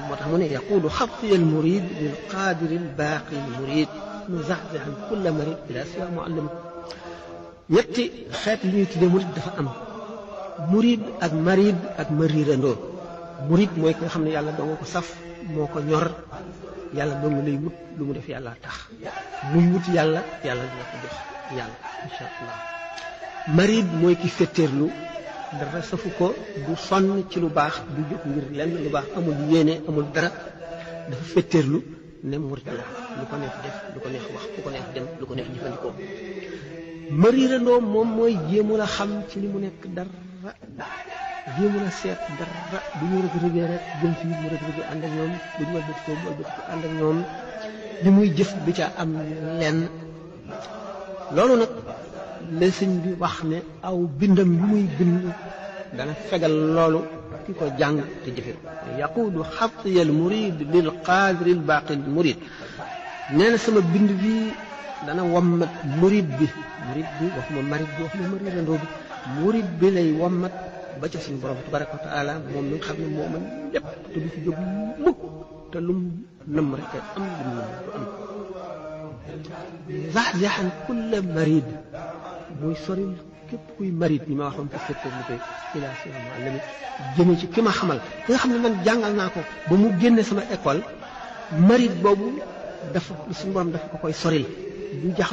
moo tax mu ne yaqulu xatiya al murid lil qaadiri al baaqi al murid muzaxzaxan kulla marid ila siwa muallim ñetti xeet li ñuy tuddee murid dafa am murid ak marid ak mariirandoo murid mooy ki nga xam ne yàlla doo nga ko saf moo ko ñor yàlla doo nga lay wut lu mu def yàlla tax muy wut yàlla yàlla dina ko jox yàlla insha allah marid mooy ki fetteerlu dara safu ko du sonn ci lu baax du jóg ngir lenn lu baax amul yéene amul dara dafa fetteerlu ne murid la lu ko neex def lu ko neex wax fu ko neex dem lu ko neex jëfandikoo mariirandoo moom mooy jéemu la xam ci li mu nekk dara jéemu la seet dara bu ñu rëg-rëgee rek jëm fii mu rëg-rëgee ànd ak ñoom bu ñu walbati ko mu walbati ko ànd ak ñoom li muy jëf du ca am lenn loolu nag la sëñ bi wax ne aw bindam bi muy bind dana fegal loolu ki ko jàng te jëfe yaquudu xatiya al murid lil qaadiri al baaqi al murid nee na sama bind bi dana wommat murid bi waxuma marid bi waxuma mariirandoo bi murid bi lay wommat ba ca suñu borom tabaraka wa taala moom mi nga xam ne moo mën lépp te du fi jóg mukk te lum nëmm rek am lu mu du am zaxzaxan kulla marid muy soril képp kuy marid ni ma waxoon ko fetteer li koy ila sira muallimi jëme ci ki ma xamal ki nga xam ne man jàngal naa ko ba mu génne sama école marid boobu dafa suñu borom dafa ko koy soril du jax